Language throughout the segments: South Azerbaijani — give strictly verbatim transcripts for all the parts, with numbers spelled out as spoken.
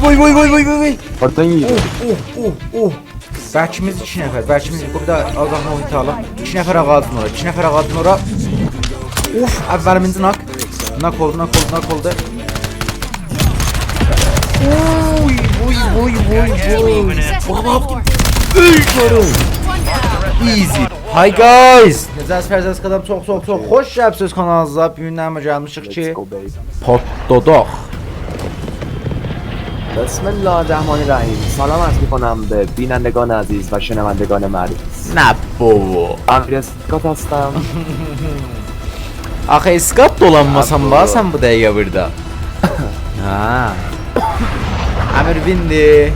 وای، وای، وای، وای، وای، وای. هاردان یئییر؟ اوه، اوه، اوه، اوه. بکیمیز ایکی نفر، بکیمیز. بو بیر ده آلداغما اویتالی. ایکی نفر آغاجین اورا، ایکی نفر آغاجین اورا. اوف، اولیمینجی ناک. ناک اولدو، ناک اولدو، ناک اولدو. اوی، اوی، اوی، اوی، اوی. بابا، اؤل گؤروم. Easy. Hi guys. نئجه‌سیز، فرزز قدم، چوخ، چوخ، چوخ خوش گلیبسیز کانالیمیزا. بوگون ده گلمیشیک کی، Let's go, baby. پاتلاداق. بسم الله الرحمن الرحیم. سلام عرض می‌کنم به بینندگان عزیز و شنوندگان مریض. نه بابا. امیر اسکات هستم. آخی اسکات دولانماسان نه بابا بابا. سن بو دقیقه بورادا. ها. امیر ویندی.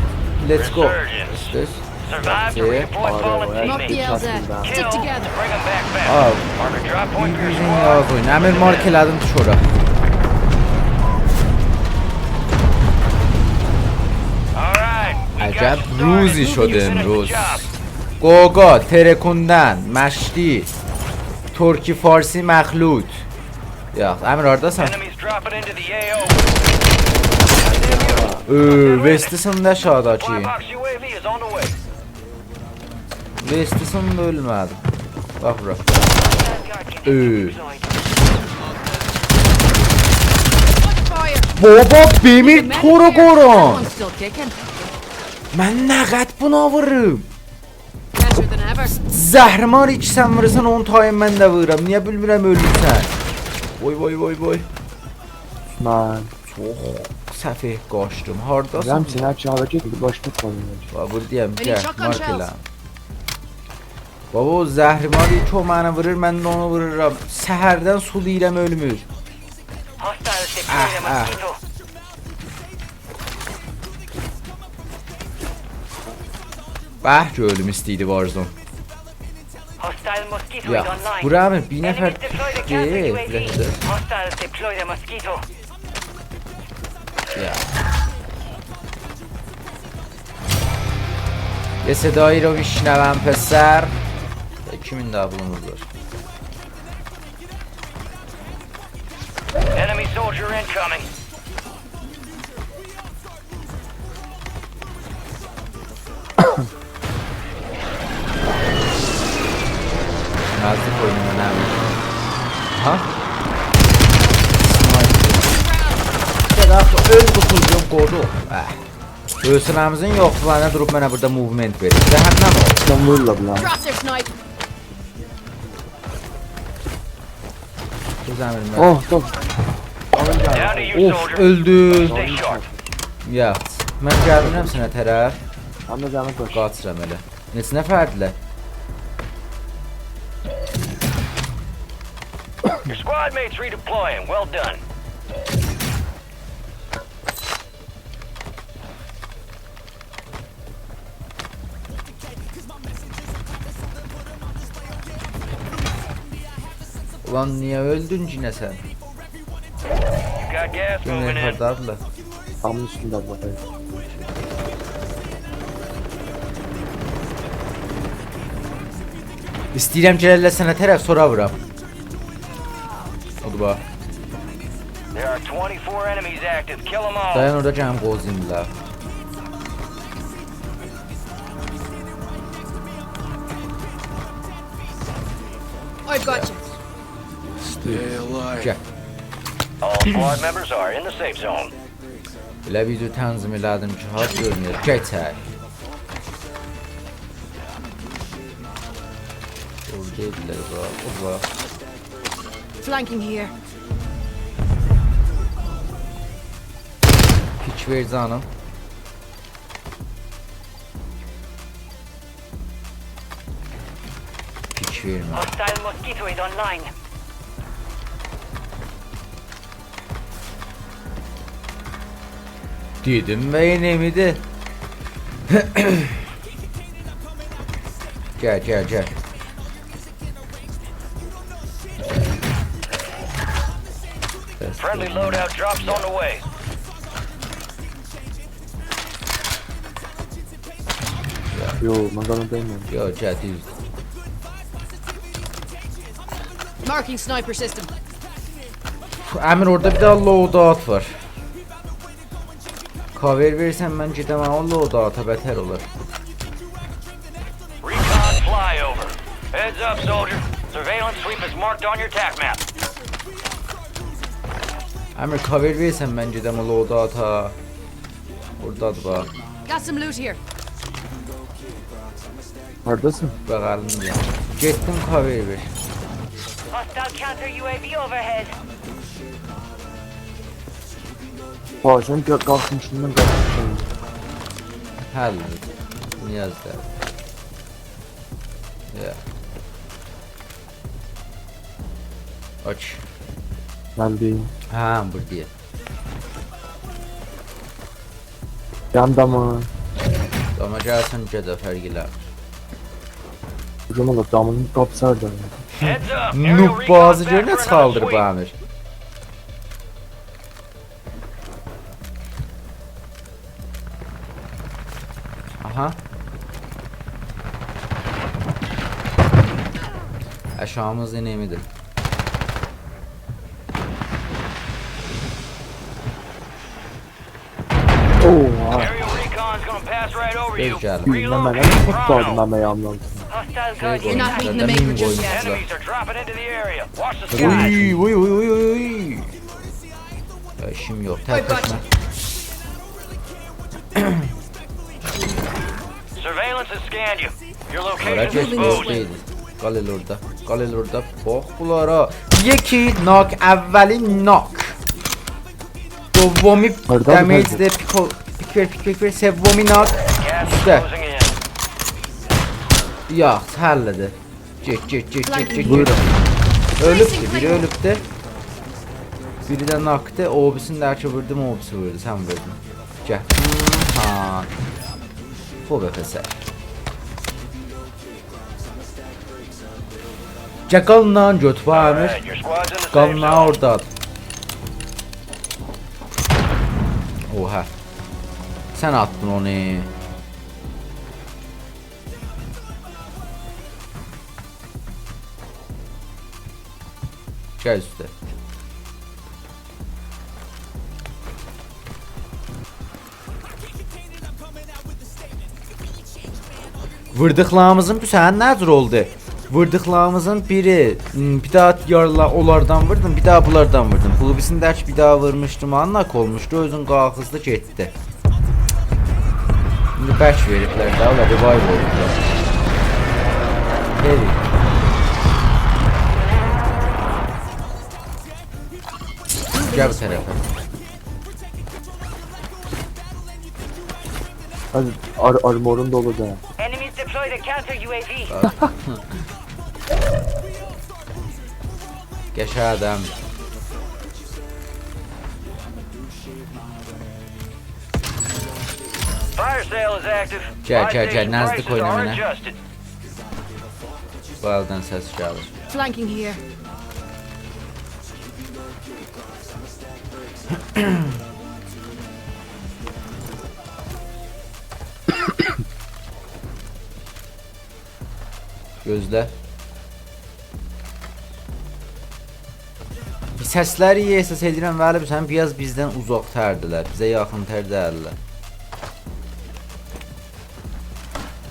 Let's go. اوست، اوست. Survive to redeploy fallen آره، Not the teammates. آره. Elza. Stick Kill, together. bring 'em back fast. آ، Mark a drop point بیر-بیرین control. یاز اوینو. امیر مارک ائله‌دیم، دوش اورا. All right, we got عجب started. روزی شد Finish the امروز. job. گوگو، ترکوندن، مشتی، ترکی فارسی مخلوط. یاخ، امیر، هارداسان؟ Enemies dropping into the A O. او، وستی سینیردی آشاغیداکی. Supply box U A V is on the way. وستی سینیردی، اؤلمه‌دی. باخ بورا. او. Fire. بابا، بمیر تورو قورون. One's still kicking. من نه قدر بونا وورورام؟ Better than ever. زهرمار کی، سن وورورسان، اونون تایین من ده وورورام. نییه بیلمیرم اؤلورسن؟ وای، وای، وای، وای. من چوخ سفئه قاچدیم. هارداسان؟ دیدم سینه چاغدا کی، باشینی قویور. بابا، بورا دئیم، Any گل، shotgun مارک shells? ائله. بابا، او زهرمار کی، او منی وورور، من ده اونو وورورام. سحردن سولاییرام، اؤلمور. Hostiles deploy Ah, the ah. mosquito. به، گؤردوم، ایسته‌ییردی وارزون. Hostile mosquito is یاخ، online. بورا امیر، بیر نفر Enemies deploy the دئییل، counter U A V. بیر نفر. Hostiles deploy the mosquito. یا. یه صدایی رو می‌شنوم، پسر. ایکی مین دابلوموز وار. Enemy soldier incoming. نزدیک اوینایین، امیر. ها؟ سنایپر. گل، آخی، اؤل بو توزون قورو. اه. حوصله‌میزین یوخدور، نه دوروب منه بوردا موومنت وئریر. جهنم اول. سن وور لا بونا. Drop their snipe. گؤز امرینده. اوه، دوز. Down to you, اوف، soldier. اؤلدو. Stay sharp. یا، من گلمیرم سنه طرف. من ده زحمت باش. قاچیرام ائله. نئچه نفردیلر؟ Your squad mates redeploying. Well done. اولان، نییه اؤلدون کی، نه سن؟ You got gas moving گؤنه in. هاردادیلار؟ دامین اوستونده بورادا. ایسته‌ییرم گله‌لر سنه طرف، سونرا وورام. اودو باخ. There are twenty-four enemies active. Kill 'em all. دایان، اوردا گلیم قوزاییم لا. I've got you. گل. All squad members are in the safe zone. ائله ویدئو تنظیم ائله‌دیم کی، هارد گؤرمور. کئچک. اوردا ائدیلر، بورا، بورا. Flanking here. پیک وئر جانیم. پیک وئرمه. Hostile mosquito is online. دئدیم و انمی‌دیر. گل، گل، گل. Friendly loadout drops on the way. یو، من قانا دئییلم. یو، گل، دوز. Marking sniper system. امیر، اوردا بیر دنه loadout وار. کاور وئرسن من گئدم، ها، او لوداوتا بتر اولار. Recon flyover. Heads up, soldier. Surveillance sweep is marked on your tac map. عمی، کاور وئرسن من گئدم او لوداوتا. اوردادیر باخ. Got some loot here. هارداسان؟ بغلیمده. گئتدیم، کاور وئر. Hostile counter U A V overhead. باخ، سن گؤ-، قالخمیشیندان قالخمیشیندان. حل. نیاز دا. یا. آچ. من دئییم. هه، بوردایام. یان داما. داما گلسن، گئده فرق ائله‌میر. هوجوم اولور، دامانین قاپیسی هاردا؟ Heads up. Aerial نوب بازی recon's گؤر نه back for another چیخاردیر sweep. بو امیر. آها. آشاغیمیز انمی‌دیر. اوها. Aerial recon's gonna pass right over you. گل، گل. بیرینن منه توپ دادی، منه یاملام. Hostile شئی guardian قویموشلار، active. دا مین قویموشلار. Enemies are dropping into the area. Watch the skies. اوی، اوی، اوی، اوی، اوی. یا، ایشیم یوخ، ترک ائتمه. Surveillance has scanned you. Your location is exposed. اورا گئتمه، اوردایدی. قال ائله اوردا. قال ائله اوردا. باخ بونلارا. یکی ناک، اولی ناک. دومی هاردادیر، دمیج هاردادیر؟ ده پیک اول، پیک وئر، پیک، پیک وئر. سومی ناک. Gas is اوسته. Closing in. یاخ، حل‌دیر. گئت، گئت، گئت، گئت، گئت، گئت. بویورون. اؤلوبدو، بیری اؤلوبدو. بیری ده ناکدی. او بیریسینی ده کی ووردوم، او بیریسی ووردو، سن ووردون. گل. ها. خوب، افسر. گل، قاللا گؤتور، امیر. Alright, your squad's in the safe zone. قاللا اوردادیر. اوها. سن آتدین اونو. گل اوسته. ووردوقلاریمیزین، بو سنین نه جور اولدو؟ ووردوقلاریمیزین بیری، م، بیر داها یارلا اونلاردان ووردوم، بیر داها بونلاردان ووردوم. بو بیریسینی ده کی بیر داها وورموشدوم، آنا، ناک اولموشدو، اؤزون قالخیزدی گئتدی. ایندی بک وئریبلر ده، اولا revive اولوبلار. هئی. گل بو طرفه. آر-، آر-، آرمورون دولو دا. Enemies deploy the counter U A V. قشنگ آدام. Fire sale is active. گل، گل، گل، نزدیک اوینا منه. Buy station prices are adjusted. بو الدن سس گلیر. Flanking here. گؤزله. سسلری احساس ائدیرم، ولی سن بیر آز بیزدن اوزاق‌تردیلر، بیزه یاخین‌تر دئییللر.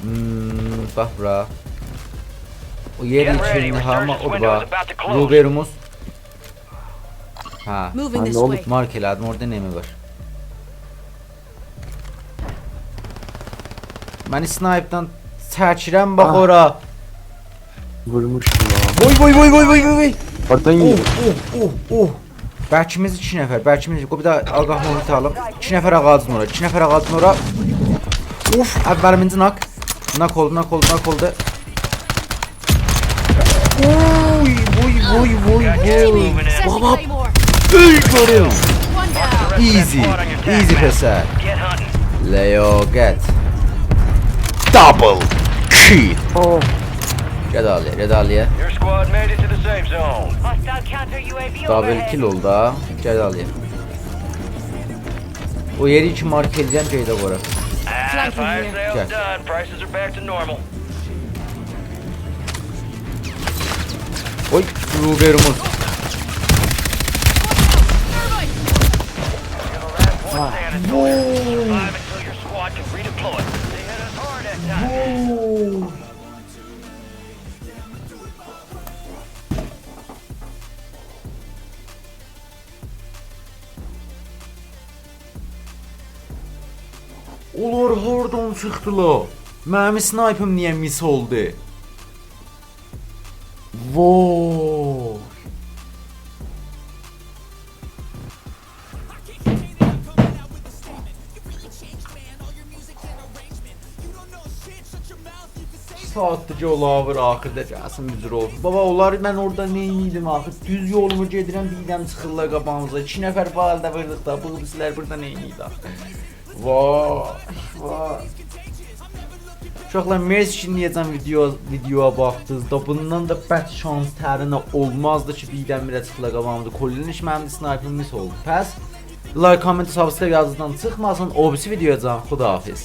هوم، باخ بورا. او یئر ایچینده هامی، او بورا. Get ready, resurgence window is about to close. روبروموز. هه. Moving this way. مارک ائله‌دیم، اورادا نمنه وار؟ من اسنایپدان چکیرم، باخ اورا. وورموشدوم ها. وای، وای، وای، وای. هاردان یئدین؟ اوه، اوه، اوه، اوه. بکیمیز ایکی نفر، بکیمیز. قوی بیر داها آگاه محیط آلیم. ایکی نفر آغاجین اورا، ایکی نفر آغاجین اورا. اوف، اولیمینجی ناک. ناک اولدو، ناک اولدو، ناک اولدو. اوی، وای، وای، وای، وای. بابا، اؤی گؤرون. One down. Easy، easy پسر. لیاقت. Double kill. اوه. گل آلییا، گل آلییا. Your squad made it to the safe zone. Hostile counter U A V overhead. Double kill اولدو ها. گل آلییا. او یئری کی مارک ائدیرم، گئدک اورا. Ah, fire sale's done. Prices are back to normal. اوی، روبروموز. Stay out of the way. Survive until your squad can redeploy. They hit us hard that time. وای. اونلار هاردان چیخدیلار؟ منیم اسنایپیم نییه میس اولدو؟ وای. ایکی ساعاتدیر کی، اولاری وورور، آخیردا گلسین بیر جور اولسون. بابا، اونلاری من اورادا نئینیردیم آخی؟ دوز یولومو گئدیرم، بیردن چیخیرلار قاباغیمیزا. ایکی نفر بو حالدا ووردوق دا، بو بیریسیلر بورادا نئینیردی آخی؟ وای، وای. اوشاقلار، مرسی کی، ایندیه‌جن ویدیو، ویدیویا باخدینیز دا. بوندان دا بدشانس‌ترینه اولمازدی کی، بیردن بیره چیخیرلار قاباغیمیزا. کلاً ایش منیم اسنایپیم میس اولدو. پس لایک، کامنت، سابسکرایب یادینیزدان چیخماسین. او بیریسی ویدیویاجان، خداحافظ.